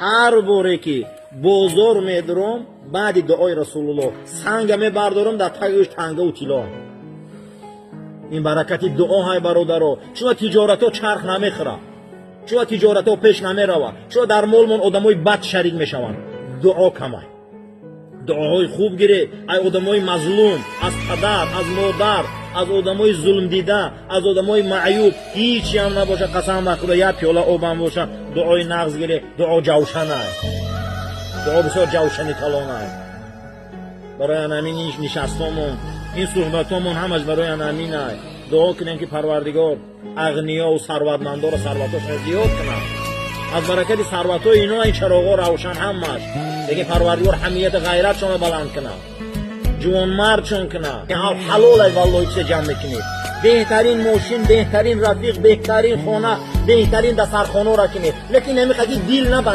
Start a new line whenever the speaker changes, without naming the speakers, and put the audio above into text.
Ҳар боре ки бозор медуром, баъди дуои Расулуллоҳ санга мебардорам, дар таги тангаву тилло. Ин баракати дуо ҳай, бародаро. Чуна тиҷоратҳо чарх намехӯрад, чуна тиҷоратҳо пеш намеравад, чуна дар молмон одамои бад шарик мешаванд? Дуо камай. Дуоҳои хуб гиред ай одамои мазлум, аз падар, аз модар, аз одамои зулмдида, аз одамои маъюб. Ҳичиам набошад, қасам ба Худо, як пиёла обам бошад, дуои нағз гире. Дуо ҷавшанай, дуо бисёр ҷавшани калонай. Барои анамин нишастомон, ин суҳбатомон ҳамаш барои анаминай. Дуо кунем, ки Парвардигор ағниёву сарватмандоро сарватошон зиёд кунад. Аз баракати сарватҳои ино ин чароғҳо равшан ҳамаш. Лекин Парвардигор ҳамияти ғайратшонро баланд кунад, ҷувонмардшон кунад. Ҳалолай, валлоҳи, чизе ҷамъ мекунед: беҳтарин мошин, беҳтарин рафиқ, беҳтарин хона, беҳтарин дастархонаро кунед, лекин намехоҳӣ дил набандед.